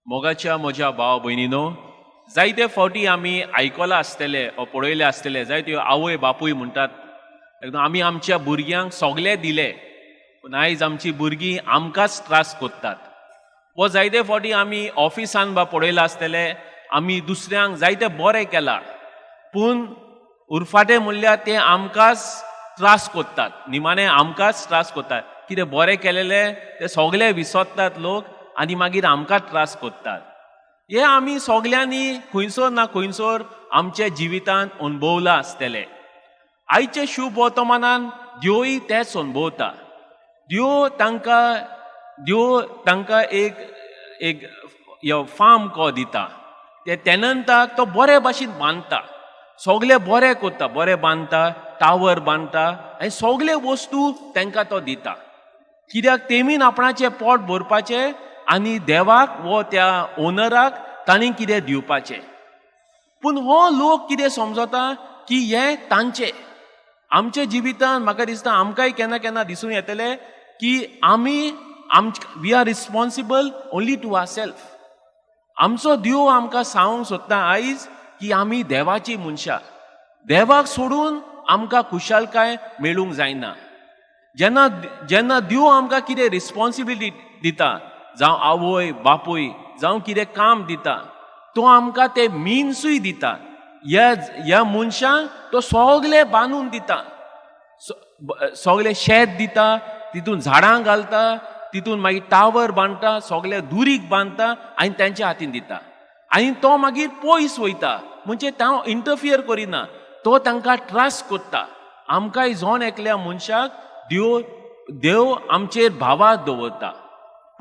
मोगाच्या म्हज्या भाव भयणीनो, जायते फावटी आमी आयकलां आसतलें वो पळयलें आसतलें, जायत्यो आवय बापूय म्हणटात, एकदम आमी आमच्या भुरग्यांक सगळें दिलें, पूण आयज आमची भुरगीं आमकांच त्रास कोत्तात. वो जायते फावटी आमी ऑफिसान बा पळयलां आसतलें, आमी दुसऱ्यांक जायते बरें केलां, पूण उरफाटें म्हणल्यार ते आमकांच त्रास कोत्तात. निमाणें आमकांच त्रास कोत्तात. कितें बरें केलेलें ते सगळे विसरतात लोक आनी मागीर आमकां त्रास कोत्तात. हे आमी सगल्यांनी खंयसर ना खंयसर आमच्या जिवितांत अणभवलां आसतलें. आयचे शुभ वर्तमानान देवूय तेच अणभवता. देव तांकां एक एक फार्म को दिता. ते टेनंटाक तो बरे भाशेन बांदता, सगळे बरे करता, बरे बांदता, टावर बांदता आनी सगळे वस्तू तांकां तो दिता. कित्याक? तेमीन आपणाचें पोट भरपाचें आनी देवाक वो त्या ओनराक तांणी कितें दिवपाचें. पूण हो लोक कितें समजता की हें तांचें. आमच्या जिवितान म्हाका दिसता आमकांय केन्ना केन्ना दिसून येतलें की आमी आम we are responsible only to our self. आमचो देव आमकां सांगूंक सोदता आयज की आमी देवाची मनशां. देवाक सोडून आमकां खुशालकाय मेळूंक जायना. जेन्ना जेन्ना देव आमकां कितें रिस्पॉन्सिबिलिटी दिता, जावं आवय बापूय, जावं कितें काम दिता, तो आमकां ते मिन्सूय दिता. ह्या ह्या मनशांक तो सगळें बांदून दिता, सगळें शेत दिता, तितून झाडां घालता, तितून मागीर टावर बांदता, सगळे दुरीग बांदता आनी तेंच्या हातीन दिता आनी तो मागीर पयस वयता. म्हणजे तो इंटरफियर करिना, तो तांकां ट्रस्ट करता. आमकांय जण एकल्या मनशाक देव देव आमचेर भावार्थ दवरता.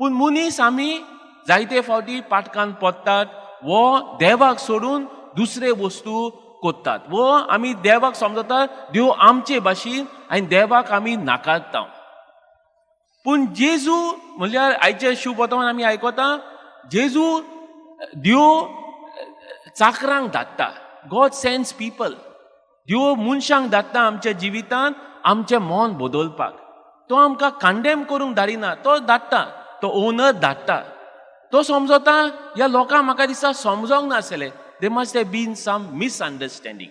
पूण मनीस आमी जायते फावटी पाटकान पडटात वो देवाक सोडून दुसरे वस्तू करतात, वो आमी देवाक समजतात देव आमचे भाशेन आनी देवाक आमी नाकारता. पूण जेजू म्हणल्यार आयचे शुभ वर्तमान आमी आयकता, जेजू देव चाकरांक धाडटा. God sends people. देव मनशांक धाडटा आमच्या जिवितांत आमचें मन बदलपाक. तो आमकां कंडेम करूंक धाडिना. तो धाडटा, तो ओनर धाडटा. तो समजता ह्या लोकांक म्हाका दिसता समजोंक नासलें. There must have been some misunderstanding,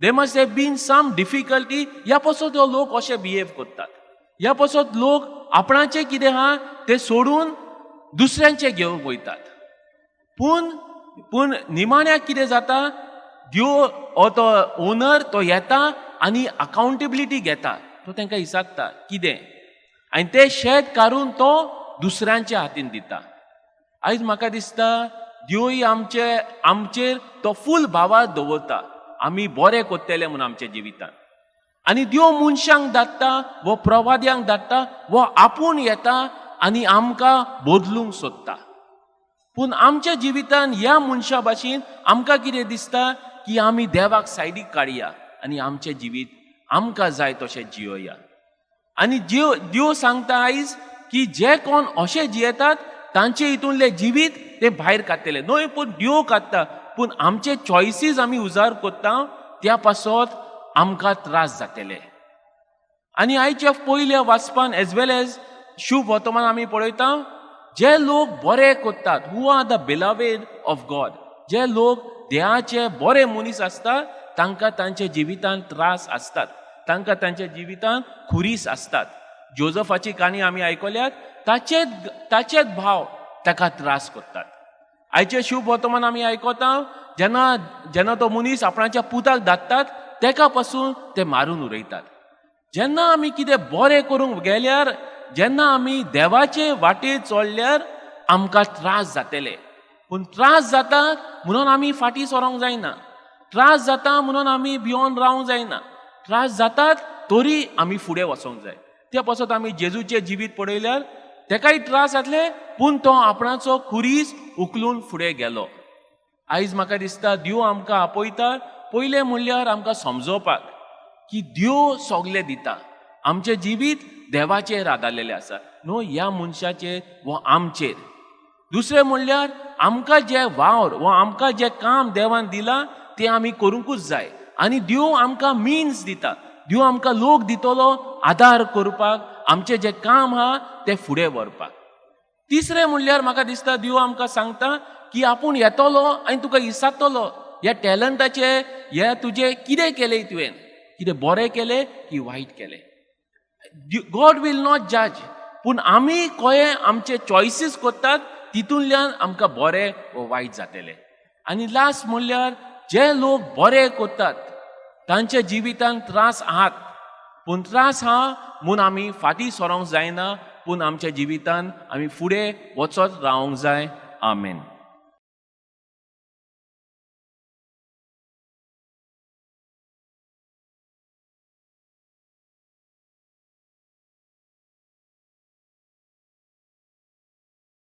there must have been some difficulty. ह्या पासत हो लोक अशे बिहेव करतात. ह्या पासत लोक आपणाचें कितें आहा तें सोडून दुसऱ्यांचें घेवंक वयतात. पूण पूण निमाण्याक कितें जाता? देव हो तो ओनर तो येता आनी अकाउंटेबिलिटी घेता. तो तांकां विचारता कितें आनी तें शेत काडून तो दुसऱ्यांच्या हातीन दिता. आयज म्हाका दिसता देवूय आमचे आमचेर तो फूल भावार्थ दवरता, आमी बरें करतले म्हूण आमच्या जिवितान. आनी देव मनशांक धाडटा वो प्रवाद्यांक धाडटा वो आपूण येता आनी आमकां बदलूंक सोदता. पूण आमच्या जिवितान ह्या मनशा भाशेन आमकां कितें दिसता की आमी देवाक सायडीक काडया आनी आमचें जिवीत आमकां जाय तशें जियोया. आनी देव देव सांगता आयज की जे कोण अशे जियेतात तांचे हितूनलें जिवीत ते भायर काडटले न्हय, पूण देव काडटा. पूण आमचे चॉयसीस आमी उजार करता, त्या पासत आमकां त्रास जातले. आनी आयच्या पयल्या वाचपान एज वेल एज शुभ वर्तमान आमी पळयता, जे लोक बरे करतात, who are the beloved of God, जे लोक देवाचे बरे मनीस आसतात, तांकां तांच्या जिवितांत त्रास आसतात, तांकां तांच्या जिवितांत खुरीस आसतात. जोजफाची काणी आमी आयकल्यात. ताचेच ताचेच भाव ताका त्रास करतात. आयचे शुभ वर्तमान आमी आयकता, जेन्ना जेन्ना तो मनीस आपणाच्या पुताक धाडटात, तेका पासून ते मारून उडयतात. जेन्ना आमी कितें बरें करूंक गेल्यार, जेन्ना आमी देवाचे वाटेर चोडल्यार आमकां त्रास जातले. पूण त्रास जाता म्हणून आमी फाटीं सरोंक जायना. त्रास जाता म्हणून आमी भियोन रावंक जायना. त्रास जातात तरी आमी फुडें वचोंक जाय. ते पासत आमी जेजूचें जिवीत पळयल्यार तेकाय त्रास जातले, पूण तो आपणाचो खुरीस उखलून फुडें गेलो. आयज म्हाका दिसता देव आमकां आपयता, पयलें म्हणल्यार आमकां समजोवपाक की देव सगलें दिता. आमचें जिवीत देवाचेर आदारलेलें आसा, न्हू ह्या मनशाचेर वो आमचेर. दुसरें म्हणल्यार आमकां जें वावर वो आमकां जें काम देवान दिलां तें आमी करूंकूच जाय. आनी देव आमकां मिन्स दिता, देव आमकां लोक दितलो आदार करपाक, आमचें जें काम आहा तें फुडें व्हरपाक. तिसरें म्हणल्यार म्हाका दिसता देव आमकां सांगता की आपूण येतलो आनी तुका इसातलो ह्या टॅलंटाचे, हे तुजें कितें केलें तुवें, कितें बरें केलें की वायट केलें. God will not judge, पूण आमी कशें आमचे चॉयसीस करतात तितूंतल्यान आमकां बरें वा वायट जातलें. आनी लास्ट म्हणल्यार जे लोक बरे करतात तांच्या जिवितांत त्रास आहात, पूण त्रास आहा म्हूण आमी फाटीं सरोंक जायना, पूण आमच्या जिवितांत आमी फुडें वचत रावंक जाय. आमेन.